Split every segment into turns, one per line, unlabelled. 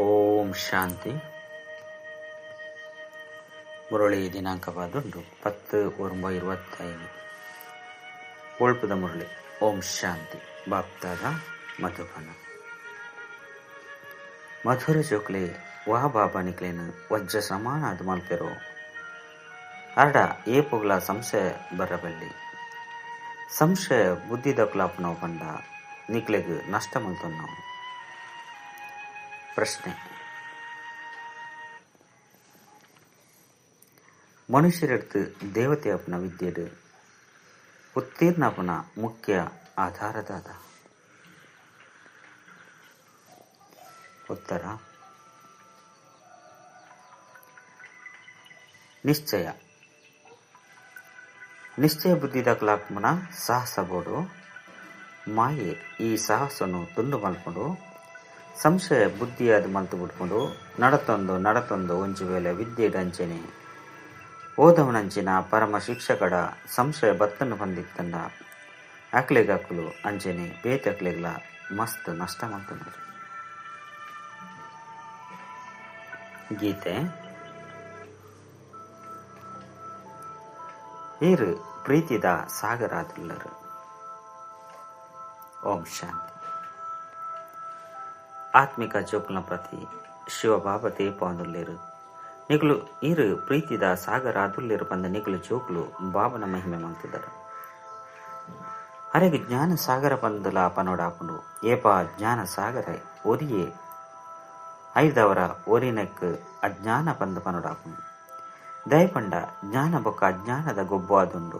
ಓಂ ಶಾಂತಿ. ಮುರಳಿ ದಿನಾಂಕವಾದುಂಡು 10/9/25. ಒಳ್ಪದ ಮುರಳಿ. ಓಂ ಶಾಂತಿ. ಬಾಪ್ತಾದ ಮಧುಬನ. ಮಧುರ ಜೋಕ್ಲೆ ವಾ ಬಾಬಾ ನಿಕ್ಲೇನು ವಜ್ರ ಸಮಾನ ಅದು ಮಲ್ಪೆರೋ ಅರಡ ಏ ಪೊಗ್ಲ ಸಂಶಯ ಬರಬಲ್ಲಿ ಸಂಶಯ ಬುದ್ಧಿದಕ್ಲಾಪನವು ಪಂಡ ನಿಕ್ಲೆಗ್ ನಷ್ಟ ಮಲ್ತೊನ್ನವು. ಪ್ರಶ್ನೆ: ಮನುಷ್ಯರೆಡ್ತು ದೇವತೆ ಅಪ್ಪನ ವಿದ್ಯೆಡು ಉತ್ತೀರ್ಣಪನ ಮುಖ್ಯ ಆಧಾರದಾದ? ಉತ್ತರ: ನಿಶ್ಚಯ. ನಿಶ್ಚಯ ಬುದ್ಧಿದಾಖಲಾತ್ಮನ ಸಾಹಸ ಬೋಡು ಮಾಯೆ ಈ ಸಾಹಸನು ತುಂಡು ಮಲ್ಕೊಂಡು ಸಂಶಯ ಬುದ್ಧಿಯಾದ ಮಲ್ತು ಬಿಟ್ಕೊಂಡು ನಡತೊಂದು ನಡತೊಂದು ಒಂಜಿ ವೇಳೆ ವಿದ್ಯೆ ಡಂಚನೆ ಓದವನಂಚಿನ ಪರಮ ಶಿಕ್ಷಕಡ ಸಂಶಯ ಬತ್ತನ್ನು ಬಂದಿತ್ತಂಡ ಅಕ್ಲೆಗಕ್ಕಲು ಅಂಚನೆ ಬೇತಕ್ಲೆಗ್ಲ ಮಸ್ತ್ ನಷ್ಟ ಮಲ್ತುಂಡು. ಗೀತೆ. ಈರು ಪ್ರೀತಿದ ಸಾಗರಾದುಲ್ಲರು. ಓಂ ಶಾಂತಿ. ಆತ್ಮಿಕ ಜೋಕುಲ ಪ್ರತಿ ಶಿವಬಾಬಾ ತೇಪಾಂದುಲ್ಲೇರು ನಿಕುಲು ಈರು ಪ್ರೀತಿದ ಸಾಗರ ಅದುಲ್ಲೇರು ಬಂದ ನಿಕುಲು ಜೋಕುಲು ಬಾಬನ ಮಹಿಮೆ ಮಲ್ತಿದರು. ಅರೆಗೆ ಜ್ಞಾನ ಸಾಗರ ಬಂದಲ ಪನೋಡಾಪುಂಡು ಏಪ ಜ್ಞಾನ ಸಾಗರ ಒರಿಯೇ ಐದವರ ಒರಿನಕ್ ಅಜ್ಞಾನ ಬಂದ ಪನೋಡಾಪುಂಡು. ದಯಪಂಡ ಜ್ಞಾನ ಬೊಕ್ಕ ಅಜ್ಞಾನದ ಗೊಬ್ಬು ಅದುಂಡು.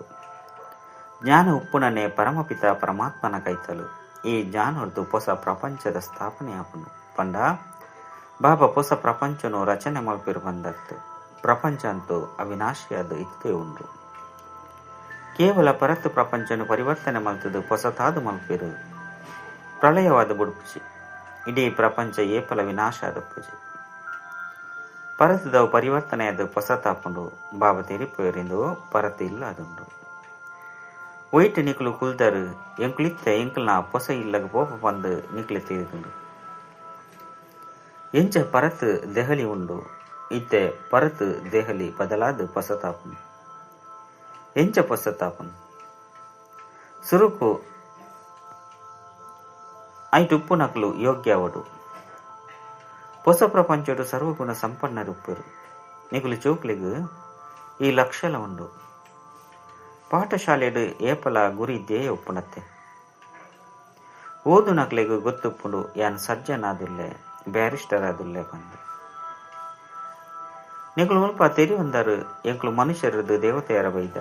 ಜ್ಞಾನ ಉಪ್ಪುನನೆ ಪರಮಪಿತ ಪರಮಾತ್ಮನ ಕೈತಲು ಈ ಜ್ಞಾನರ್ದು ಹೊಸ ಪ್ರಪಂಚದ ಸ್ಥಾಪನೆ ಆಪುಂಡು. ಪಂಡ ಬಾಬಾ ಹೊಸ ಪ್ರಪಂಚನು ರಚನೆ ಮಲ್ಪಿರು ಬಂದತ್ತು ಪ್ರಪಂಚ ಅಂತೂ ಅವಿನಾಶಿಯಾದ ಇತ್ತೇ ಉಂಡು. ಕೇವಲ ಪರತ್ತು ಪ್ರಪಂಚನು ಪರಿವರ್ತನೆ ಮಲ್ತದು ಹೊಸತಾದು ಮಲ್ಪಿರು ಪ್ರಳಯವಾದ ಬುಡುಪುಜಿ ಇಡೀ ಪ್ರಪಂಚ ಏಪಲ ವಿನಾಶ ಆದ ಪೂಜೆ ಪರತದವು ಪರಿವರ್ತನೆಯಾದ ಹೊಸತಾಪುಂಡು. ಬಾಬಾ ತೆರಿಪೋಯರಿಂದು ಪರತು ಇಲ್ಲ ಅದುಂಡು. ಒಯ್ಟ್ ನಿಕ್ಲು ಕುಲ್ದರು ಎಂಕುಲಿತ್ತ ಎಂಕಲ್ನ ಪೊಸ ಇಲ್ಲಗ ಪೋಪ ಬಂದು ನಿಕ್ಲೆ ತೀರಿದುಂಡು. ಎಂಚ ಪರತು ದೆಹಲಿ ಉಂಡು ಇತ್ತೆ ಪರತು ದೆಹಲಿ ಬದಲಾದ ಪೊಸತಾಪುಂಡು. ಎಂಚ ಪೊಸತಾಪುಂಡು ಸುರುಕು ಐಟುಪ್ಪು ನಕಲು ಯೋಗ್ಯವಡು. ಹೊಸ ಪ್ರಪಂಚಡು ಸರ್ವಗುಣ ಸಂಪನ್ನರುಪ್ಪರು. ನಿಕುಲು ಚೋಕ್ಲಿಗ್ ಈ ಲಕ್ಷಲ ಉಂಡು. ಪಾಠಶಾಲೆಡು ಏಪಲ ಗುರಿ ಧ್ಯೇಯ ಒಪ್ಪುನತ್ತೆ. ಓದು ನಕ್ಲೆಗ್ ಗೊತ್ತುಪ್ಪುಂಡು ಯಾನ್ ಸರ್ಜನ್ ಆದುಲ್ಲೆ ಬ್ಯಾರಿಸ್ಟರ್ ಆದುಲ್ಲೆ ಬಂದು ನಿಕುಲು ಮುಲ್ಪ ತೆರಿಯೊಂದರು ಎಂಕುಲು ಮನುಷ್ಯರದು ದೇವತೆಯರ ಬೈದ.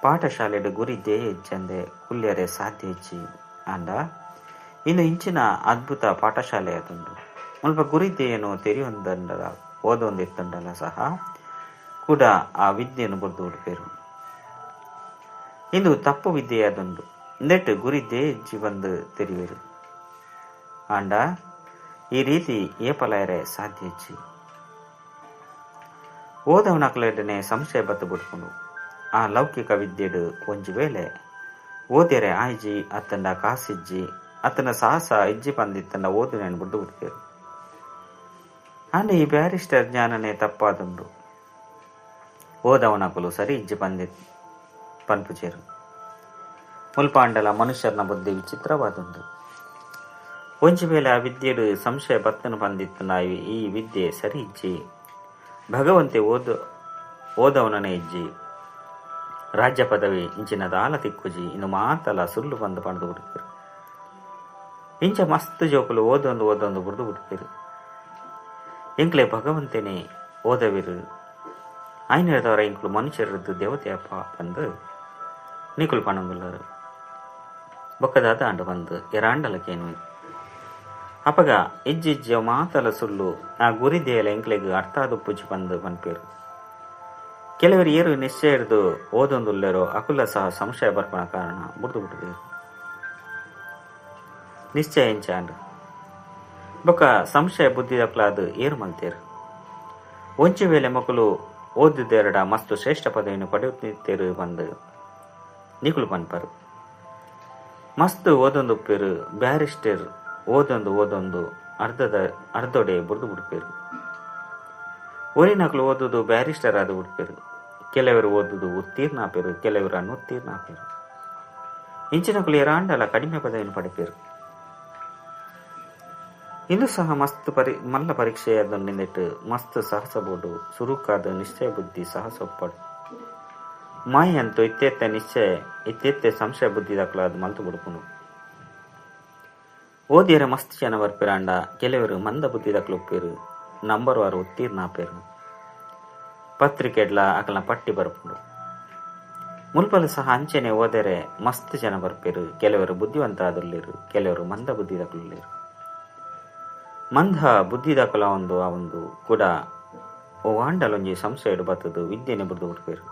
ಪಾಠಶಾಲೆಡು ಗುರಿ ಧ್ಯೇಯ ಇಜ್ಜಂದೆ ಕುಲ್ಯರೆ ಸಾಧ್ಯ ಇಜ್ಜಿ. ಅಂಡ ಇನ್ನು ಇಂಚಿನ ಅದ್ಭುತ ಪಾಠಶಾಲೆ ಅದುಂಡು. ಮುಲ್ಪ ಗುರಿ ಧ್ಯೇಯನು ತೆರಿಯೊಂದಂಡಲ ಓದೊಂದಿತ್ತಂಡಲ ಸಹ ಕೂಡ ಆ ವಿದ್ಯೆಯನ್ನು ಬರೆದು ಉಡ್ಪೇರು. ಇಂದು ತಪ್ಪು ವಿದ್ಯೆಯಾದುಂಡು. ನೆಟ್ ಗುರಿ ಧ್ಯೇಯ ಬಂದು ತೆರಿವೇರು. ಆಂಡ ಈ ರೀತಿ ಏಪಲಾಯರೆ ಸಾಧ್ಯ ಇಜ್ಜಿ. ಓದವನಕ್ಲೆಡನೆ ಸಂಶಯ ಬತ್ತು ಬಿಟ್ಕೊಂಡು ಆ ಲೌಕಿಕ ವಿದ್ಯೆಡು ಒಂಜಿ ವೇಳೆ ಓದೆರೆ ಆಯ್ಜಿ ಅತ್ತಂಡ ಕಾಸಿಜ್ಜಿ ಅತ್ತನ ಸಾಹಸ ಇಜ್ಜಿ ಪಂದಿತ್ತಂಡ ಓದು ನಾನು ಬಿಡ್ದು ಬಿಡ್ತೇರು. ಆಂಡ ಈ ಬ್ಯಾರಿಸ್ಟರ್ ಜ್ಞಾನನೇ ತಪ್ಪಾದುಂಡು. ಓದವನಕುಲು ಸರಿ ಇಜ್ಜಿ ಪಂದಿ ಪನ್ಪುಚೇರು. ಮುಲ್ಪಾಂಡಲ ಮನುಷ್ಯರನ ಬುದ್ಧಿ ವಿಚಿತ್ರವಾದುಂಡು. ಒಂಜಿ ವೇಳೆ ಆ ವಿದ್ಯೆಡು ಸಂಶಯ ಬತ್ತನು ಪಂದಿತ್ತಂಡ ಈ ವಿದ್ಯೆ ಸರಿ ಇಜ್ಜಿ ಭಗವಂತೆ ಓದವನನೇ ಇಜ್ಜಿ ರಾಜ್ಯ ಪದವಿ ಇಂಚಿನ ದಾಲ ತಿಕ್ಕುಜಿ ಇನ್ನು ಮಾತಲ ಸುಳ್ಳು ಬಂದು ಪಡೆದು ಬಿಡ್ತೀರು. ಇಂಚ ಮಸ್ತ್ ಜೋಕುಲು ಓದೊಂದು ಓದೊಂದು ಬುಡ್ದು ಬಿಡ್ತೀರು. ಎಂಕ್ಲೆ ಭಗವಂತನೇ ಓದವಿರು ಆಯ್ನದವರ ಇಂಕ್ಲು ಮನುಷ್ಯರದ್ದು ದೇವತೆಯಪ್ಪ ಬಂದು ನಿಕುಲು ಪಣಂದುಲ್ಲರು. ಬೊಕ್ಕದಾದ ಅಂಡು ಬಂದು ಎರಾಂಡಲಕೇನು ಅಪಗ ಇಜ್ಜಿಜ್ಜ ಮಾತಲ ಸುಳ್ಳು ಆ ಗುರಿ ದೇಲ ಎಂಕ್ಲೆಗ್ ಅರ್ಥ ಪೂಜೆ ಬಂದು ಪನ್ಪೇರು. ಕೆಲವರು ಏರು ನಿಶ್ಚಯ ಹಿಡಿದು ಓದೊಂದುಲ್ಲೇರೋ ಅಕುಲ ಸಹ ಸಂಶಯ ಬರ್ಪಣ ಕಾರಣ ಬುಡ್ದು ಬಿಟ್ಟುದೇರು. ನಿಶ್ಚಯ ಎಂಚಾಂಡು ಬೊಕ್ಕ ಸಂಶಯ ಬುದ್ಧಿದಕ್ಲಾದ ಏರು ಮಲ್ತೇರು. ಒಂಚಿ ವೇಳೆ ಮಕ್ಕಳು ಓದಿದ್ದೆರಡ ಮಸ್ತು ಶ್ರೇಷ್ಠ ಪದವಿಯನ್ನು ಪಡೆಯುತ್ತೇರು ಬಂದು ನಿಕುಲು ಪನ್ಪರು. ಮಸ್ತ್ ಓದೊಂದು ಉಪ್ಪೇರು ಬ್ಯಾರಿಸ್ಟರ್ ಓದೊಂದು ಓದೊಂದು ಅರ್ಧೊಡೆ ಬುಡ್ದು ಬಿಡ್ಪೇರು. ಒರಿನಕ್ಲು ಓದುದು ಬ್ಯಾರಿಸ್ಟರ್ ಆದ ಬಿಡ್ಪೇರು. ಕೆಲವರು ಓದುದು ಉತ್ತೀರ್ಣ ಆಪೇರು, ಕೆಲವರು ಅನುತ್ತೀರ್ಣ ಆಪೇರು. ಇಂಚಿನಕ್ಲು ಏರಾಂಡಲ ಕಡಿಮೆ ಪದವಿಯನ್ನು ಪಡೆಪೇರು. ಇಂದು ಸಹ ಮಸ್ತ್ ಮಲ್ಲ ಪರೀಕ್ಷೆಯಾದೊಂದಿಟ್ಟು ಮಸ್ತ್ ಸಾಹಸ ಬೋಡು ಸುರುಕಾದ ನಿಶ್ಚಯ ಬುದ್ಧಿ ಸಾಹಸ ಒಪ್ಪಡು. ಮಾಯ ಅಂತೂ ಇತ್ತೆತ್ತ ನಿಶ್ಚಯ ಇತ್ತೆತ್ತೆ ಸಂಶಯ ಬುದ್ಧಿ ದಾಖಲಾದ ಮಲ್ತು ಬಿಡ್ಪುನು. ಓದಿಯರ ಮಸ್ತ್ ಜನ ಬರ್ಪಿರಾಂಡ ಕೆಲವರು ಮಂದ ಬುದ್ಧಿ ದಾಖಲು ಒಪ್ಪೇರು, ನಂಬರ್ ವಾರು ಉತ್ತೀರ್ಣ ಆಪೇರು. ಪತ್ರಿಕೆಡ್ಲ ಅಕಲ್ನ ಪಟ್ಟಿ ಬರ್ಪುಂಡು. ಮುಲ್ಪಲು ಸಹ ಅಂಚೆನೆ ಓದರೆ ಮಸ್ತ್ ಜನ ಬರ್ಪೇರು. ಕೆಲವರು ಬುದ್ಧಿವಂತ ಆದುಲ್ಲೇರು, ಕೆಲವರು ಮಂದ ಬುದ್ಧಿ ದಾಖಲುಲ್ಲೇರು. ಮಂದ ಬುದ್ಧಿ ದಾಖಲ ಒಂದು ಆ ಒಂದು ಕೂಡ ಓ ಆಂಡಲೊಂಜಿ ಸಂಶಯ ಬತ್ತದು ವಿದ್ಯೆನೆ ಬುಡ್ದು ಬಿಡ್ಪೇರು.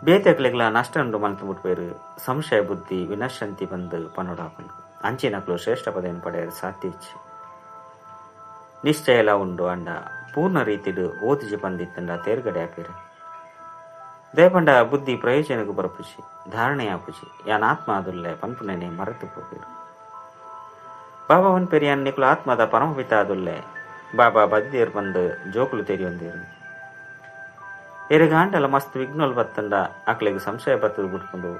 ಬೇತೆಕ್ಲೆಗ್ಲ ನಷ್ಟ ಉಂಡು ಮಲ್ತು ಬಿಡ್ಪೇರು. ಸಂಶಯ ಬುದ್ಧಿ ವಿನಶಂತಿ ಬಂದು ಪನ್ನೊಡಾಪುಂಡು. ಅಂಚಿನಕ್ಲು ಶ್ರೇಷ್ಠ ಪದವಿಯನ್ನು ಪಡೆಯಲು ಸಾಧ್ಯ ಇಚ್ಛೆ. ನಿಶ್ಚಯಲ ಉಂಡು ಅಂಡ ಪೂರ್ಣ ರೀತಿಡು ಓದಿಜಿ ಬಂದಿತ್ತಂಡ ತೇರ್ಗಡೆ ಆಪೇರು. ದೇಪಂಡ ಬುದ್ಧಿ ಪ್ರಯೋಜನಕ್ಕೂ ಬರಪುಜಿ, ಧಾರಣೆ ಆಪುಜಿ. ಯಾನ್ ಆತ್ಮ ಅದುಲ್ಲೆ ಪನ್ಪುನೇನೆ ಮರೆತು ಪೋಪೇರು. ಬಾಬಾ ಪನ್ಪೇರು ಯಾನ್ ನಿಕ್ಲು ಆತ್ಮದ ಪರಮಪಿತ ಅದುಲ್ಲೆ. ಬಾಬಾ ಬದಿದೇರು ಬಂದು ಜೋಕುಲು ತೆರಿಯೊಂದೇರು. ಎರೆಗಾಂಡಲ ಮಸ್ತ್ ವಿಘ್ನಲ್ ಬತ್ತಂಡ ಅಕ್ಲೆಗ್ ಸಂಶಯ ಬತ್ತದು ಬಿಟ್ಕೊಂಡು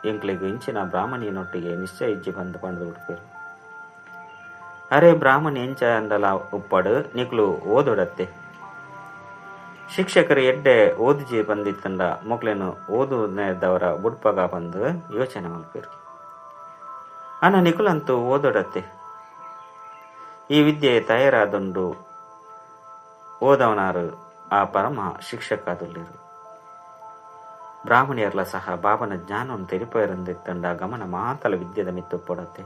ಎಂಕ್ಲೆಗ್ ಇಂಚಿನ ಬ್ರಾಹ್ಮಣಿಯನೊಟ್ಟಿಗೆ ನಿಶ್ಚಯ ಇಜ್ಜಿ ಬಂದು ಪಂಡ್ದು ಬಿಡ್ಪೇರು. ಅರೆ ಬ್ರಾಹ್ಮಣಿ ಎಂಚ ಅಂದಲ ಉಪ್ಪಾಡು ನಿಕ್ಲು ಓದೊಡತ್ತೆ. ಶಿಕ್ಷಕರು ಎಡ್ಡೆ ಓದಿಜಿ ಬಂದಿತ್ತಂಡ ಮೊಕ್ಲೇನು ಓದುದವರ ಬುಡ್ಪಗ ಬಂದು ಯೋಚನೆ ಮಲ್ಪೇರು. ಅನ್ನ ನಿಕುಲಂತೂ ಓದೊಡತ್ತೆ. ಈ ವಿದ್ಯೆ ತಯಾರಾದುಂಡು ಓದವನಾರು ಆ ಪರಮ ಶಿಕ್ಷಕ ಅದುಲ್ಲೇರು. ಬ್ರಾಹ್ಮಣಿಯರ್ಲ ಸಹ ಬಾಬನ ಜ್ಞಾನವನ್ನು ತೆರಿಪೇರಂದಿತ್ತಂಡ ಗಮನ ಮಾತಲ ವಿದ್ಯೆದ ಮಿತ್ತೊಪ್ಪೊಡತ್ತೆ.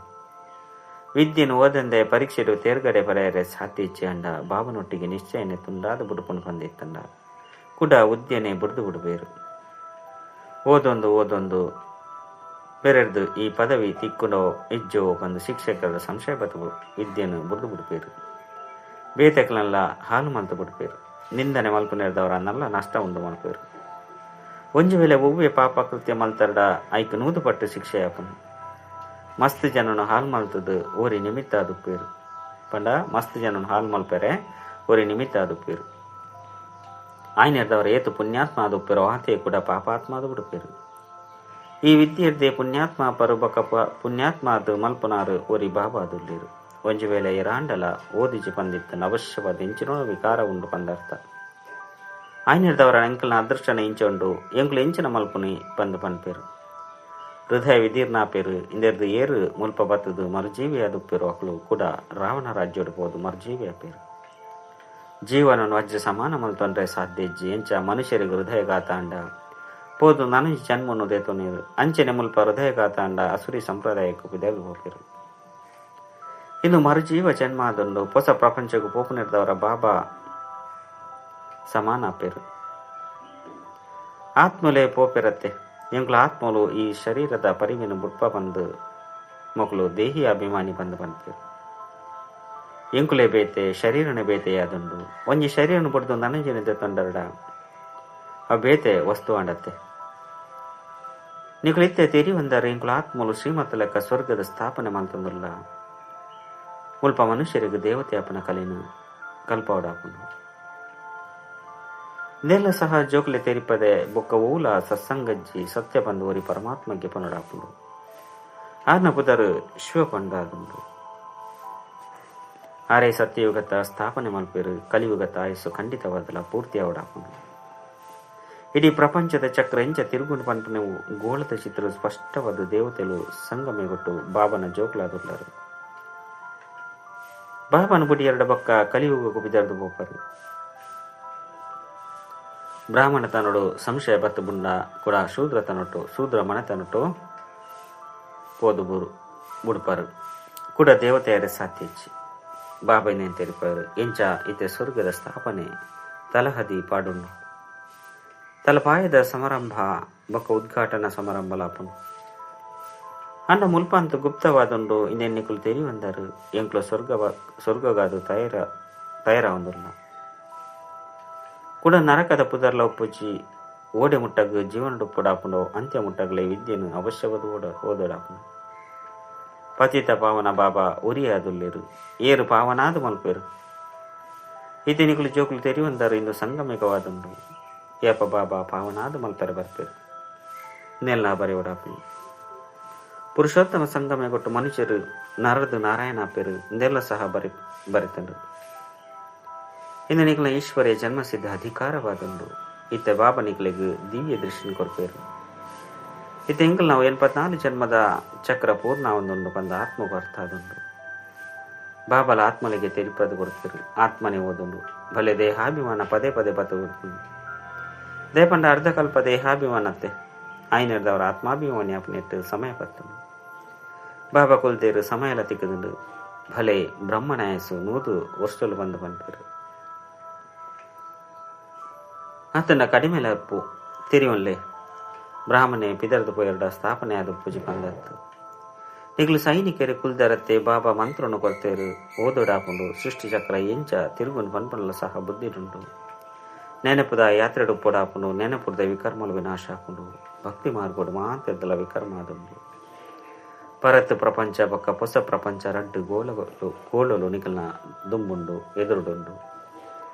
ವಿದ್ಯೆನು ಓದಂದೆ ಪರೀಕ್ಷೆಡು ತೇರ್ಗಡೆ ಬರೆಯರೆ ಸಾಧ್ಯ ಇಚ್ಛೆ ಅಂಡ ಬಾಬನೊಟ್ಟಿಗೆ ನಿಶ್ಚಯನೆ ತುಂಡಾದ ಬುಡುಪನು ಬಂದಿತ್ತಂಡ ಕೂಡ ಉದ್ಯನೆ ಬುಡ್ದು ಬಿಡಬೇರು. ಓದೊಂದು ಓದೊಂದು ಬೆರೆರ್ದು ಈ ಪದವಿ ತಿಕ್ಕುನೋ ಇಜ್ಜೋ ಬಂದು ಶಿಕ್ಷಕರ ಸಂಶಯ ಬತ್ತು ವಿದ್ಯೆನು ಬುಡ್ದು ಬಿಡ್ಪೇರು. ಬೇತೆಕ್ಲನ್ನೆಲ್ಲ ಹಾಲು ಮಲ್ತು ಬಿಡ್ಪೇರು. ನಿಂದನೆ ಮಲ್ಪುನೇರ್ದವರ ನಲ್ಲ ನಷ್ಟ ಉಂಡು ಮಲ್ಪೇರು. ಒಂಜಿ ವೇಳೆ ಒವ್ವೆ ಪಾಪ ಕೃತ್ಯ ಮಲ್ತರ್ಡ ಐಕ್ 100 ಪಟ್ಟು ಶಿಕ್ಷೆ ಆಪುನು. ಮಸ್ತ್ ಜನನು ಹಾಲು ಮಲ್ತದು ಓರಿ ನಿಮಿತ್ತ ಅದುಪ್ಪೇರು. ಪಂಡ ಮಸ್ತ್ ಜನನು ಹಾಲು ಮಲ್ಪೆರೆ ಓರಿ ನಿಮಿತ್ತ ಅದುಪ್ಪೇರು. ಆಯ್ನೆರ್ದವರ ಏತು ಪುಣ್ಯಾತ್ಮ ಅದುಪ್ಪೇರೋ ಆತೆ ಕೂಡ ಪಾಪಾತ್ಮ ಅದು ಬಿಡುಪೇರು. ಈ ವಿದ್ಯೆರ್ದೆ ಪುಣ್ಯಾತ್ಮ ಪರುಬಕ ಪುಣ್ಯಾತ್ಮ ಅದು ಮಲ್ಪನಾರು ಓರಿ ಬಾಬಾ ಅದುಲ್ಲೇರು. ಒಂಜಿ ವೇಳೆ ಎರಾಂಡಲ ಓದಿಜಿ ಪಂದಿತ್ತನ ಅವಶ್ಯವಾದ ಇಂಚಿನೋ ವಿಕಾರ ಉಂಡು ಪಂದರ್ಥ. ಆಯ್ನೆರ್ದವರ ಎಂಕಲ್ನ ಅದೃಷ್ಟನ ಇಂಚೊಂಡು ಎಂಕುಲು ಇಂಚಿನ ಮಲ್ಪುನಿ ಬಂದು ಪನ್ಪೇರು. ಹೃದಯ ವಿದೀರ್ಣಾಪೇರು. ಇಂದೆರ್ದು ಏರು ಮುಲ್ಪ ಬತ್ತದು ಮರುಜೀವಿ ಅದುಪ್ಪೇರು. ಅಕ್ಲು ಕೂಡ ರಾವಣ ರಾಜ್ಯೋಡು ಪೋದು ಮರುಜೀವಿ ಆಪೇರು. ಜೀವನನು ವಜ್ರ ಸಮಾನ ಮಲ್ತೊಂಡ್ರೆ ಸಾಧ್ಯ ಇಜ್ಜಿ. ಎಂಚ ಮನುಷ್ಯರಿಗೆ ಹೃದಯಘಾತ ಅಂಡ ಪೋದು ನನಜಿ ಜನ್ಮನು ದೇತೊನೀರು. ಅಂಚೆನೆ ಮುಲ್ಪ ಹೃದಯಘಾತ ಅಂಡ ಅಸುರಿ ಸಂಪ್ರದಾಯಕ್ಕೂ ಬಿದೆದು ಹೋಗಿರು. ಇನ್ನು ಮರುಜೀವ ಜನ್ಮ ಆದೊಂದು ಹೊಸ ಪ್ರಪಂಚಕ್ಕೂ ಪೋಪುನೆರ್ದವರ ಬಾಬಾ ಸಮಾನ ಆಪೇರು. ಆತ್ಮಲೆ ಪೋಪೆರತ್ತೆ. ಎಂಕ್ಲ ಆತ್ಮಲು ಈ ಶರೀರದ ಪರಿವಿನ ಬುಡ್ಪ ಬಂದು ಮೊಕಲು ದೇಹಿ ಅಭಿಮಾನಿ ಬಂದು ಬಂದ್ಪೇರು. ಎಂಕುಲೆ ಬೇತೆ ಶರೀರನೆ ಬೇತೆ ಯಾದುಂಡು. ಒಂಜಿ ಶರೀರನ ಬಡ್ದು ನನಂಜಿನ ತೊಂದರಡ ಆ ಬೇತೆ ವಸ್ತು ಅಂಡತ್ತೆ. ನಿಕುಲು ಇತ್ತೆ ತೆರಿ ಒಂದರೆ ಎಂಕುಲ ಆತ್ಮಲು ಶ್ರೀಮತ ಲೆಕ್ಕ ಸ್ವರ್ಗದ ಸ್ಥಾಪನೆ ಮಲ್ತಂದುಲ್ಲ. ಮುಲ್ಪ ಮನುಷ್ಯರಿಗೆ ದೇವತೆ ಅಪನ ಕಲಿನ ಕಲ್ಪವಡಾಪುಂಡು. ಇದೆಲ್ಲ ಸಹ ಜೋಕುಲೆ ತೆರಿಪದೆ ಬೊಕ್ಕ ಓಲ ಸತ್ಸಂಗಜ್ಜಿ ಸತ್ಯ ಬಂದು ಓರಿ ಪರಮಾತ್ಮಗೆ ಪನಡಾಪುಂಡು. ಆರ್ನ ಪುದರು ಶಿವ ಪಂಡಾದುಂಡು. ಆರೇ ಸತ್ಯಯುಗತ ಸ್ಥಾಪನೆ ಮಲ್ಪೇರು. ಕಲಿಯುಗತ ಆಯಸ್ಸು ಖಂಡಿತವಾದಲ ಪೂರ್ತಿ ಅವಡಾಪುಂಡು. ಇಡೀ ಪ್ರಪಂಚದ ಚಕ್ರ ಎಂಚ ತಿರುಗುಂಡು ಪನ್ಪುನೆವು ಗೋಳದ ಚಿತ್ರ ಸ್ಪಷ್ಟವಾದ ದೇವತೆಲು ಸಂಗಮೆಗೊಟ್ಟು ಬಾಬನ ಜೋಕುಲಾದುಲ್ಲರು. ಬಾಬನ ಬುಡಿ ಎರಡು ಬಕ್ಕ ಕಲಿಯುಗಕ್ಕೂ ಬಿದರ್ದು ಬೋಪರು. ಬ್ರಾಹ್ಮಣ ತನ್ನೋಡು ಸಂಶಯ ಬತ್ತು ಬುಂಡ ಕೂಡ ಶೂದ್ರ ತನ್ನೊಟ್ಟು ಶೂದ್ರ ಮನೆ ತನ್ನೊಟ್ಟು ಪೋದು ಬುಡ್ಪರು ಕೂಡ ದೇವತೆಯರ ಸಾಧ್ಯ ಇಚ್ಚಿ. ಬಾಬೈನೇನು ತೆರಿಪಾರು ಎಂಚ ಇತ್ತೆ ಸ್ವರ್ಗದ ಸ್ಥಾಪನೆ ತಲಹದಿ ಪಾಡುಂಡು. ತಲಪಾಯದ ಸಮಾರಂಭ ಬೊಕ್ಕ ಉದ್ಘಾಟನಾ ಸಮಾರಂಭ ಲಾಪುಂಡು. ಅಂಡ ಮುಲ್ಪಂತು ಗುಪ್ತವಾದುಂಡು. ಇಂದೆನ್ನಿಕುಲು ತೆರಿ ಬಂದರು ಎಂಕ್ಲು ಸ್ವರ್ಗಗಾದು ತಯಾರ ಒಂದುಲ್ಲ. ಕೂಡ ನರಕದ ಪುದರ್ಲ ಒಪ್ಪುಜಿ ಓಡೆ ಮುಟ್ಟಗ್ ಜೀವನ ಉಪ್ಪುಡಾಪುಂಡು. ಅಂತ್ಯ ಮುಟ್ಟಗ್ಲೆ ವಿದ್ಯೆನು ಅವಶ್ಯವಾದ ಓದೋಡಾಪುಂಡು. ಪತಿತ ಪಾವನ ಬಾಬಾ ಉರಿಯಾದುಲ್ಲೇರು ಏರು ಪಾವನಾದ ಮಲ್ಪೇರು. ಇತಿನಿಕುಲು ಜೋಕುಲು ತೆರಿವಂದರು ಇಂದು ಸಂಗಮಿಕವಾದುಂಡು. ಏಪ ಬಾಬಾ ಪಾವನಾದ ಮಲ್ಪೆರೆ ಬರ್ಪೇರು ನೆಲ್ಲ ಬರೆಯೋಡಾಪಿ. ಪುರುಷೋತ್ತಮ ಸಂಗಮ ಕೊಟ್ಟು ಮನುಷ್ಯರು ನರದು ನಾರಾಯಣ ಪೇರು ಇಂದೆಲ್ಲ ಸಹ ಬರೆತಂಡು. ಇಂದು ನಿಕಲ ಈಶ್ವರ್ಯ ಜನ್ಮಸಿದ್ಧ ಅಧಿಕಾರವಾದುಂಡು. ಇತ್ತೆ ಬಾಬಾ ನಿಕಲಿಗೆ ದಿವ್ಯ ದೃಷ್ಟಿನ ಕೊರ್ಪೇರು. ಇತ್ತೆ ಎಂಕಲ್ ನಾವು 84 ಜನ್ಮದ ಚಕ್ರ ಪೂರ್ಣ ಒಂದುಂಡು ಬಂದ ಆತ್ಮಗೂ ಅರ್ಥ ಆದುಂಡು. ಬಾಬಲ ಆತ್ಮಲಿಗೆ ತೆರಿಪದು ಕೊಡ್ಪೇರು. ಆತ್ಮನೇ ಓದುಂಡು ಭಲೆ ದೇಹಾಭಿಮಾನ ಪದೇ ಪದೇ ಬತ್ತು ಕೊಡ್ಪುಂಡು. ದೇಪಂಡ ಅರ್ಧಕಲ್ಪ ದೇಹಾಭಿಮಾನತ್ತೆ ಆಯ್ನೆರ್ದವರ ಆತ್ಮಾಭಿಮಾನಿ ಅಪನೆಟ್ಟು ಸಮಯ ಪತ್ತುಂಡು. ಬಾಬಾ ಕುಲ್ತೇರು ಸಮಯಲ ತಿಕ್ಕದುಂಡು. ಭಲೆ ಬ್ರಹ್ಮನಾಯಸು 100 ವರ್ಷలు ಬಂದು ಪನ್ಪೇರು. ಆತನ ಕಡಿಮೆ ಲಪ್ಪು ತಿರಿವನ್ಲೆ ಬ್ರಾಹ್ಮಣೆ ಪಿದರ್ದು ಪೋಯರ್ಡ ಸ್ಥಾಪನೆ ಆದ ಪೂಜೆ ಬಂದತ್ತು. ನಿಗ್ಲು ಸೈನಿಕರು ಕುಲ್ದರತ್ತೆ ಬಾಬಾ ಮಂತ್ರವನ್ನು ಕೊರ್ತೇರು ಓದೋಡಾಪುಂಡು. ಸೃಷ್ಟಿಚಕ್ರ ಎಂಚ ತಿರುಗುನ್ ಪನ್ಪನಲ ಸಹ ಬುದ್ಧಿಡುಂಡು. ನೆನಪುದ ಯಾತ್ರೆಡು ಪೊಡಾಪುಂಡು. ನೆನಪುದ ವಿಕರ್ಮಲು ವಿನಾಶ ಆಪುಂಡು. ಭಕ್ತಿ ಮಾರ್ಗೋಡು ಮಾತೆರ್ದಲ ವಿಕರ್ಮ ಆದುಂಡು. ಪರತ್ ಪ್ರಪಂಚ ಬೊಕ್ಕ ಪೊಸ ಪ್ರಪಂಚ ರಡ್ಡು ಗೋಳಲು ನಿಕಲ್ನ ದುಂಬುಂಡು ಎದುರುಡುಂಡು.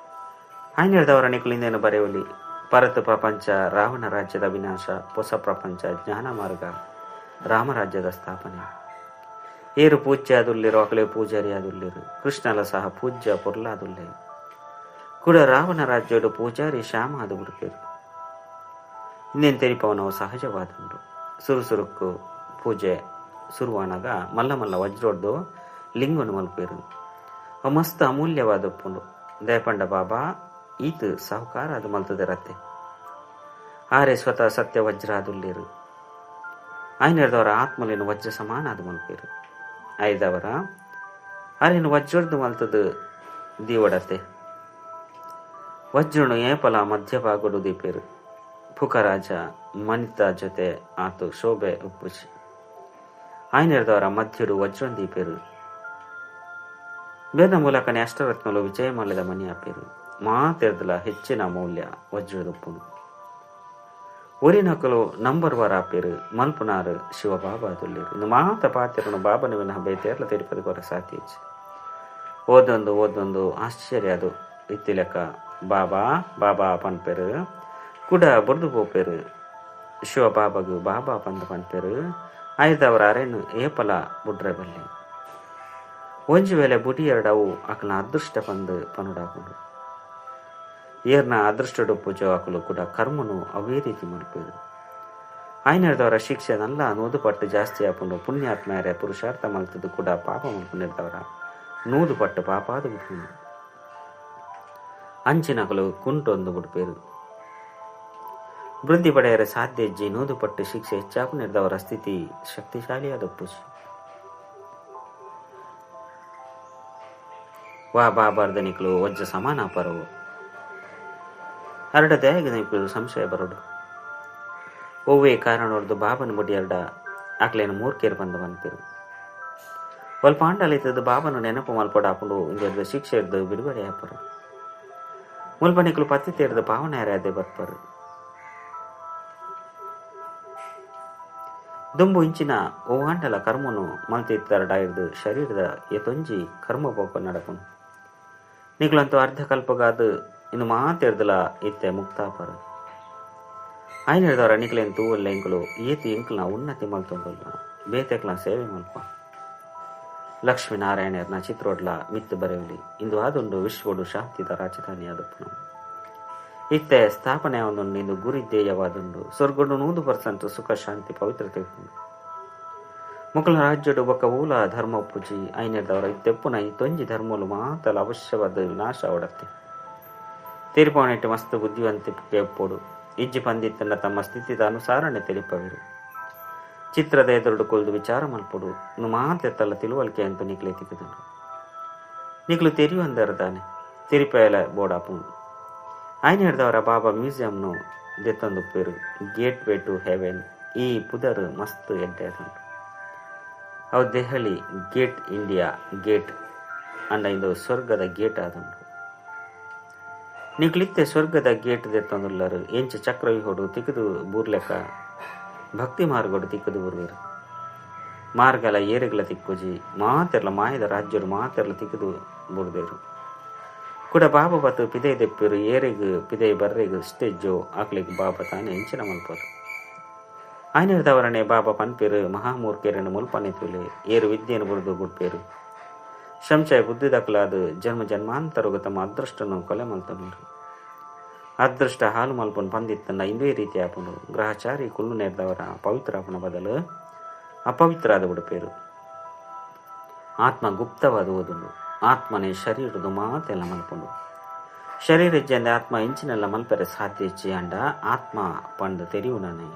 ಆಯ್ನೆರ್ದವರ ನಿಕಲಿಂದೇನು ಬರೆಯುವಲಿ ಪರತ್ ಪ್ರಪಂಚ ರಾವಣ ರಾಜ್ಯದ ವಿನಾಶ, ಹೊಸ ಪ್ರಪಂಚ ಜ್ಞಾನ ಮಾರ್ಗ ರಾಮರಾಜ್ಯದ ಸ್ಥಾಪನೆ. ಏರು ಪೂಜ್ಯ ಆದುಲ್ಲೇರು ಅಕಲೆ ಪೂಜಾರಿ ಆದುಲ್ಲೇರು. ಕೃಷ್ಣಲ ಸಹ ಪೂಜ್ಯ ಪೊರ್ಲಾದುಲ್ಲೆ ಕೂಡ ರಾವಣ ರಾಜ್ಯಡು ಪೂಜಾರಿ ಶ್ಯಾಮ ಆದು ಬಿಡ್ಪೇರು. ಇನ್ನೇನು ತೆರಿಪವನವು ಸಹಜವಾದುಂಡು. ಸುರುಸುರುಕ್ಕು ಪೂಜೆ ಸುರುವಾನಾಗ ಮಲ್ಲ ಮಲ್ಲ ವಜ್ರೋಡ್ದು ಲಿಂಗನು ಮಲ್ಪೇರು. ಅವು ಮಸ್ತ್ ಅಮೂಲ್ಯವಾದ ಉಪ್ಪುಂಡು. ದಯಪಂಡ ಬಾಬಾ ಈತ ಸಾಹುಕಾರ ಅದು ಮಲ್ತದರತ್ತೆ. ಆರೆ ಸ್ವತಃ ಸತ್ಯ ವಜ್ರ ಆದುಲ್ಲೇರು. ಆಯ್ನೆರ್ದವರ ಆತ್ಮಲೇನು ವಜ್ರ ಸಮಾನ ಅದು ಮಲ್ಪೇರು. ಐದವರ ಆರೇನು ವಜ್ರದ್ದು ಮಲ್ತದು ದೀವಡತೆ. ವಜ್ರನು ಏಪಲ ಮಧ್ಯಭಾಗಡು ದೀಪೇರು. ಪುಕರಾಜ ಮನಿತ ಜೊತೆ ಆತು ಶೋಭೆ ಉಪ್ಪುಚಿ. ಆಯ್ನೆರ್ದವರ ಮಧ್ಯಡು ವಜ್ರನ್ ದೀಪೇರು. ಬೇದ ಮೂಲಕನೇ ಅಷ್ಟರತ್ನಲು ವಿಜಯಮಾಲ್ಯದ ಮನಿ ಆಪೇರು. ಮಾತೆರ್ದಲ ಹೆಚ್ಚಿನ ಮೌಲ್ಯ ವಜ್ರದೊಪ್ಪುನು. ಊರಿನಕಲು ನಂಬರ್ ವಾರ ಆಪೇರು. ಮಲ್ಪುನಾರು ಶಿವಬಾಬಾ ಅದುಲ್ಲೇರು. ಇನ್ನು ಮಾತ ಪಾತಿರನು ಬಾಬನ ವಿನಃ ಬೇತೇರ್ಲ ತಿರುಪತಿ ಕೊರ ಸಾತೀಚ್. ಓದೊಂದು ಓದೊಂದು ಆಶ್ಚರ್ಯ ಅದು ಇತ್ತಿಲೆಕ್ಕ ಬಾಬಾ ಬಾಬಾ ಪನ್ಪೇರು ಕೂಡ ಬುರ್ದು ಪೋಪೇರು. ಶಿವಬಾಬಾಗು ಬಾಬಾ ಪಂದು ಪನ್ಪೇರು. ಆಯ್ದವರ ಅರೇನು ಏಪಲ ಬುಡ್ರೆ ಬಲ್ಲೆ. ಒಂಜಿ ವೇಳೆ ಬುಡಿ ಎರಡವು ಅಕಲ ಅದೃಷ್ಟ ಪಂದು ಪನುಡಾಪುಂಡು. ಏರ್ನ ಅದೃಷ್ಟಡು ಪೂಜೆ ಹಾಕಲು ಕೂಡ ಕರ್ಮನು ಅವೇ ರೀತಿ ಮಲ್ಪೇರು. ಆಯ್ನೆರ್ದವರ ಶಿಕ್ಷೆ ನಲ್ಲ 100 ಪಟ್ಟು ಜಾಸ್ತಿ ಆಪುಂಡು. ಪುಣ್ಯಾತ್ಮಯರೇ ಪುರುಷಾರ್ಥ ಮಲ್ತದ್ದು ಕೂಡ ಪಾಪ ಮಲ್ಪುನಿರ್ದವರ 100 ಪಟ್ಟು ಪಾಪ ಅದು ಬಿಡ್ಪುಂಡು. ಅಂಚಿನಕಲು ಕುಂಟೊಂದು ಬಿಡ್ಪೇರು. ವೃದ್ಧಿ ಪಡೆಯರೆ ಸಾಧ್ಯ ಹೆಜ್ಜೆ 100 ಪಟ್ಟು ಶಿಕ್ಷೆ ಹೆಚ್ಚಾಪುನಿರ್ದವರ ಸ್ಥಿತಿ ಶಕ್ತಿಶಾಲಿಯಾದ ಪೂಜೆ. ವಾ ಬಾಬಾರ್ದನಿಕಲು ವಜ್ರ ಸಮಾನ ಪರವು. ಅರಡ ದೇಹಕ್ಕೆ ಸಂಶಯ ಬರೋಡು. ಒವ್ವೇ ಕಾರಣೊರ್ದು ಬಾಬನ ಮುಡಿಯರ್ಡ ಆಕ್ಲೇನು ಮೂರ್ಖೇರು ಬಂದು ಬಂತಿರು. ಒಲ್ಪ ಆಂಡಲಿತ್ತದ್ದು ಬಾಬನು ನೆನಪು ಮಲ್ಪೊಡಾಪುಂಡು. ಇಂದೆರ್ದು ಶಿಕ್ಷೆ ಇರ್ದು ಬಿಡುಗಡೆ ಆಪರು. ಮುಲ್ಪನಿಕಲು ಪತ್ತಿ ತೇರ್ದು ಪಾವನ ಯಾರೇ ಬರ್ಪರು. ದುಂಬು ಇಂಚಿನ ಓವಾಂಡಲ ಕರ್ಮನು ಮಲ್ತಿತ್ತರಡ ಇರ್ದು ಶರೀರದ ಎತೊಂಜಿ ಕರ್ಮ ಪೋಪ ನಡಪುನು. ನಿಕಲಂತೂ ಅರ್ಧಕಲ್ಪಗಾದು ಇನ್ನು ಮಾತೆರ್ದಲ ಇತ್ತೆ ಮುಕ್ತಾಪರು. ಆಯ್ನೆರ್ದವರ ನಿಕ್ಲೇನು ತೂವಲ್ಲ ಎಂಕಲು ಏತಿ ಎಂಕಲ್ನ ಉನ್ನತಿ ಮಲ್ತೊಂದುಲ್ಲ ಬೇತೆಕ್ಲ ಸೇವೆ ಮಲ್ಪ. ಲಕ್ಷ್ಮೀನಾರಾಯಣರ್ನ ಚಿತ್ರೋಡ್ಲ ಮಿತ್ತು ಬರೆಯಲಿ. ಇಂದು ಆದುಂಡು ವಿಶ್ವಡು ಶಾಂತಿದ ರಾಜಧಾನಿ ಆದಪ್ಪನು. ಇತ್ತೆ ಸ್ಥಾಪನೆ ಒಂದುಂಡು. ಇಂದು ಗುರಿ ಧ್ಯೇಯವಾದುಂಡು. ಸ್ವರ್ಗಡು 100% ಸುಖ ಶಾಂತಿ ಪವಿತ್ರತೆ ಉಪ್ಪುಂಡು. ಮುಕಲ ರಾಜ್ಯಡು ಬೊಕ್ಕ ಊಲ ಧರ್ಮ ಪೂಜಿ. ಐನೆರ್ದವರ ಇತ್ತೆಪ್ಪುನ ಈ ತೊಂಜಿ ಧರ್ಮಲು ಮಾತಲ ಅವಶ್ಯವಾದ ವಿನಾಶ ಅವಡತ್ತೆ. ತೀರ್ಪವನಿಟ್ಟು ಮಸ್ತ್ ಬುದ್ಧಿವಂತಿಕೆ ಒಪ್ಪೋಡು. ಇಜ್ಜಿ ಪಂದಿತ್ತನ್ನ ತಮ್ಮ ಸ್ಥಿತಿದ ಅನುಸಾರಣೆ ತಿಳಿಪವಿರು. ಚಿತ್ರದ ಎದುರುಡು ಕೊಲ್ದು ವಿಚಾರ ಮಲ್ಪೊಡು. ಇನ್ನು ಮಾತೆತ್ತಲ್ಲ ತಿಳುವಳಿಕೆ ಅಂತ ನಿಕ್ಲೆ ತಿಕ್ಕದುಂಡು. ನಿಕ್ಲು ತೆರಿಯುವಂದರದಾನೆ ತಿರಿಪೇಲ ಬೋಡಾಪುಂಡು. ಆಯ್ನೆರ್ದವರ ಬಾಬಾ ಮ್ಯೂಸಿಯಂನು ದೆತ್ತೊಂದುಪ್ಪೇರು. ಗೇಟ್ ವೇ ಟು ಹೆವೆನ್ ಈ ಪುದರ್ ಮಸ್ತ್ ಎಡ್ಡೆ ಆದುಂಡು. ಅವು ದೆಹಲಿ ಗೇಟ್, ಇಂಡಿಯಾ ಗೇಟ್ ಅಂಡ ಇಂದು ಸ್ವರ್ಗದ ಗೇಟ್ ಆದುಂಡು. ನಿಕ್ಲಿತ್ತೆ ಸ್ವರ್ಗದ ಗೇಟ್ ದೆತ್ತೊಂದುಲ್ಲರು. ಎಂಚ ಚಕ್ರವ್ಯೂಹಡು ತಿಕ್ಕದು ಬೂರ್ಲೆಕ್ಕ ಭಕ್ತಿ ಮಾರ್ಗಡು ತಿಕ್ಕದು ಬೂರ್ವೇರು. ಮಾರ್ಗಲ ಏರೆಗ್ಲ ತಿಕ್ಕುಜಿ ಮಾತೆರ್ಲ ಮಾಯದ ರಾಜ್ಯಡು ಮಾತೆರ್ಲ ತಿಕ್ಕದು ಬುಡ್ದೇರು ಕೂಡ ಬಾಬಾ ಬತ್ತು ಪಿದೈ ದೆಪ್ಪಿರು ಏರೆಗ್ ಪಿದೈ ಬರ್ರೆಗ್ ಸ್ಟೇಜೋ ಆಕ್ಲಿಗ್ ಬಾಬಾ ತಾನೆ ಎಂಚಿನ ಮಲ್ಪರು ಆಯ್ನದವರನೆ ಬಾಬಾ ಪನ್ಪೇರು ಮಹಾಮೂರ್ಖೆರನ್ನು ಮುಲ್ಪನೆ ತುಲೆ ಏರು ವಿದ್ಯೆಯನ್ನು ಬುಡ್ದು ಬುಡ್ಪೇರು ಸಂಶಯ ಬುದ್ಧಿದಕಲಾದ ಜನ್ಮ ಜನ್ಮಾಂತರಗು ತಮ್ಮ ಅದೃಷ್ಟನು ಕೊಲೆ ಮಲ್ತನರು ಅದೃಷ್ಟ ಹಾಲು ಮಲ್ಪನ್ ಪಂದಿತ್ತನ್ನ ಇಂದೇ ರೀತಿ ಆಪುಂಡು ಗ್ರಹಚಾರಿ ಕುಲ್ಲು ನೇರ್ದವರ ಪವಿತ್ರ ಆಪುನ ಬದಲು ಅಪವಿತ್ರ ಆದ ಬಿಡುಪೇರು. ಆತ್ಮ ಗುಪ್ತವಾದ ಓದುಂಡು ಆತ್ಮನೇ ಶರೀರದ ಮಾತೆಲ್ಲ ಮಲ್ಪುಂಡು ಶರೀರ ಇಜ್ಜಂದೆ ಆತ್ಮ ಇಂಚಿನೆಲ್ಲ ಮಲ್ಪೆರೆ ಸಾಧ್ಯ ಇಚ್ಚಿ ಅಂಡ ಆತ್ಮ ಪಂಡ ತೆರಿಯುನನೆ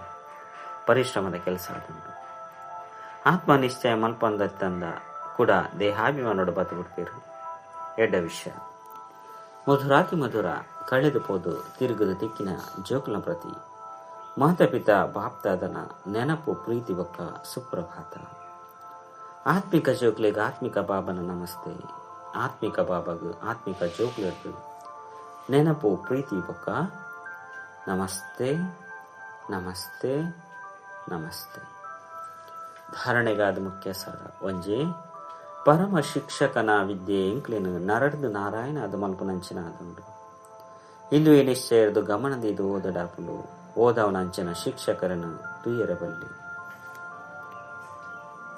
ಪರಿಶ್ರಮದ ಕೆಲಸ ಆದುಂಡು. ಆತ್ಮ ನಿಶ್ಚಯ ಮಲ್ಪಂದತ್ತಂದ ಕೂಡ ದೇಹಾಭಿಮಾನೋಡು ಬತ್ತು ಬಿಡ್ಪೇರು. ಎಡ್ಡ ವಿಷಯ ಮಧುರಾತಿ ಮಧುರ ಕಳೆದು ಪೋದು ತಿರುಗದು ತಿಕ್ಕಿನ ಜೋಕುಲ ಪ್ರತಿ ಮಾತಾಪಿತ ಬಾಪ್ತಾದನ ನೆನಪು ಪ್ರೀತಿ ಬೊಕ್ಕ ಸುಪ್ರಭಾತ. ಆತ್ಮಿಕ ಜೋಕ್ಲೆಗ್ ಆತ್ಮಿಕ ಬಾಬನ ನಮಸ್ತೆ. ಆತ್ಮಿಕ ಬಾಬಾಗ ಆತ್ಮಿಕ ಜೋಕ್ಲೆಗ್ ನೆನಪು ಪ್ರೀತಿ ಬೊಕ್ಕ ನಮಸ್ತೆ ನಮಸ್ತೆ ನಮಸ್ತೆ. ಧಾರಣೆಗಾದ ಮುಖ್ಯ ಸಾರ ಒಂಜಿ ಪರಮ ಶಿಕ್ಷಕನ ವಿದ್ಯೆ ಎಂಕ್ಲೆನು ನರಡ್ದು ನಾರಾಯಣ ಅದು ಮಲ್ಪುನಂಚಿನ ಆದುಂಡು. ಇಂದುವೆ ನಿಶ್ಚಯರ್ದು ಗಮನದಿದು ಓದಡಾಪುಂಡು ಓದವನಂಚಿನ ಶಿಕ್ಷಕರನ್ನು ತುಯ್ಯರಬಲ್ಲಿ.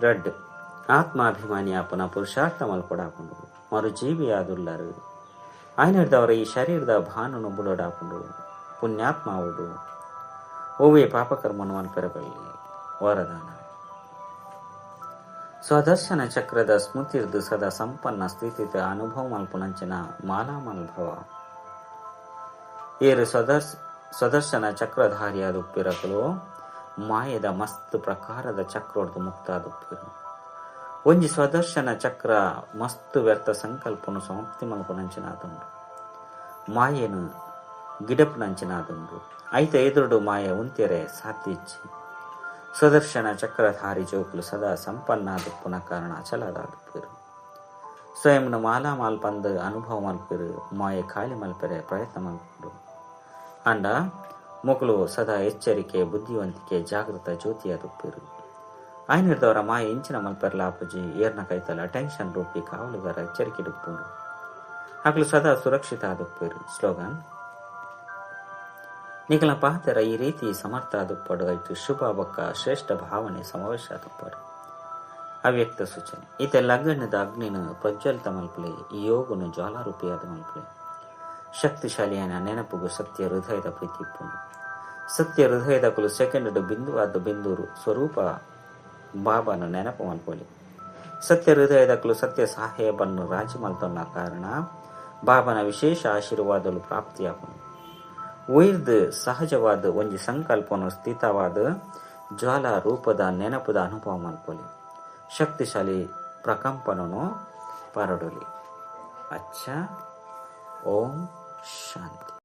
ರಡ್ ಆತ್ಮಾಭಿಮಾನಿ ಆಪನ ಪುರುಷಾರ್ಥ ಮಲ್ಪಡಾಪುಂಡು ಮರುಜೀವಿಯಾದುಲ್ಲರು ಆಯ್ನರ್ದವರ ಈ ಶರೀರದ ಭಾನುನು ಬುಡೋಡಾಪುಂಡು ಪುಣ್ಯಾತ್ಮಾವುಡು ಓವೇ ಪಾಪಕರ್ಮನು ಮಲ್ಪೆರಬಲ್ಲಿ. ವರದಾನ ಸ್ವದರ್ಶನ ಚಕ್ರದ ಸ್ಮೃತಿರ್ದು ಸದಾ ಸಂಪನ್ನ ಸ್ಥಿತಿತ ಅನುಭವ ಮಲ್ಪುನಂಚಿನ ಮಾಲಾಮಲ್ಭವ. ಏರು ಸ್ವದರ್ಶನ ಚಕ್ರಧಾರಿಯಾದ ಉಪ್ಪಿರಕಲು ಮಾಯದ ಮಸ್ತ್ ಪ್ರಕಾರದ ಚಕ್ರೋಡ್ದು ಮುಕ್ತಾದ ಉಪ್ಪಿರು. ಒಂಜಿ ಸ್ವದರ್ಶನ ಚಕ್ರ ಮಸ್ತ್ ವ್ಯರ್ಥ ಸಂಕಲ್ಪನು ಸಮಾಪ್ತಿ ಮಲ್ಪುನಂಚಿನಾದುಂಡು. ಮಾಯೆನು ಗಿಡಪುನಂಚಿನಾದುಂಡು. ಐತ ಎದುರುಡು ಮಾಯ ಉಂತೆರೆ ಸಾಧ್ಯ ಇಚ್ಚಿ. ಸ್ವದರ್ಶನ ಚಕ್ರಧಾರಿ ಜೋಕುಲು ಸದಾ ಸಂಪನ್ನಾದುಪ್ಪುನ ಕಾರಣ ಅಚಲದಾದುಪ್ಪಿರು. ಸ್ವಯಂನ ಮಾಲಾ ಮಲ್ಪಂದು ಅನುಭವ ಮಲ್ಪಿರು ಮಾಯೆ ಖಾಲಿ ಮಲ್ಪೆರೆ ಪ್ರಯತ್ನ ಮಲ್ಪುಂಡು. ಅಂಡ ಮೊಕಲು ಸದಾ ಎಚ್ಚರಿಕೆ ಬುದ್ಧಿವಂತಿಕೆ ಜಾಗೃತ ಜ್ಯೋತಿಯಾದುಪ್ಪಿರು. ಆಯ್ನಿರ್ದವರ ಮಾಯ ಇಂಚಿನ ಮಲ್ಪೆರ್ಲ ಆಪುಜಿ ಏರ್ನ ಕೈತಲ ಟೆನ್ಷನ್ ರೂಪಿ ಕಾವಲುಗಾರ ಎಚ್ಚರಿಕೆ ಡುಪ್ಪುಂಡು. ಅಕಲು ಸದಾ ಸುರಕ್ಷಿತ ಆದುಪ್ಪಿರು. ಸ್ಲೋಗನ್ ನಿಕಲ ಪಾತೆರ ಈ ರೀತಿ ಸಮರ್ಥ ಆದುಪ್ಪಡು ಐತು ಶುಭ ಬೊಕ್ಕ ಶ್ರೇಷ್ಠ ಭಾವನೆ ಸಮಾವೇಶ ಆದುಪ್ಪಡು. ಅವ್ಯಕ್ತ ಸೂಚನೆ ಈತ ಲಗ್ನದ ಅಗ್ನಿನ ಪ್ರಜ್ವಲಿತ ಮಲ್ಪಲೆ ಈ ಯೋಗನು ಜ್ವಾಲಾರೂಪಿಯಾದ ಮಲ್ಪಲೆ. ಶಕ್ತಿಶಾಲಿಯನ ನೆನಪುಗು ಸತ್ಯ ಹೃದಯದ ಪ್ರೀತಿ ಇಪ್ಪುಂಡು. ಸತ್ಯ ಹೃದಯದ ಕುಲು ಸೆಕೆಂಡ್ ಬಿಂದುವಾದ ಬಿಂದೂರು ಸ್ವರೂಪ ಬಾಬಾನ ನೆನಪು ಮಲ್ಪೊಲಿ. ಸತ್ಯ ಹೃದಯದ ಕುಲು ಸತ್ಯ ಸಾಹೇಬನ್ನು ರಾಜಿ ಮಲ್ತೊನ್ನ ಕಾರಣ ಬಾಬನ ವಿಶೇಷ ಆಶೀರ್ವಾದಲು ಪ್ರಾಪ್ತಿಯಾಪುಂಡು. ಉಯಿರ್ದು ಸಹಜವಾದ ಒಂಜಿ ಸಂಕಲ್ಪನು ಸ್ಥಿತವಾದ ಜ್ವಾಲಾ ರೂಪದ ನೆನಪುದ ಅನುಭವ ಮಲ್ಪೊಲಿ. ಶಕ್ತಿಶಾಲಿ ಪ್ರಕಂಪನನು ಪರಡೊಲಿ. ಅಚ್ಚ, ಓಂ ಶಾಂತಿ.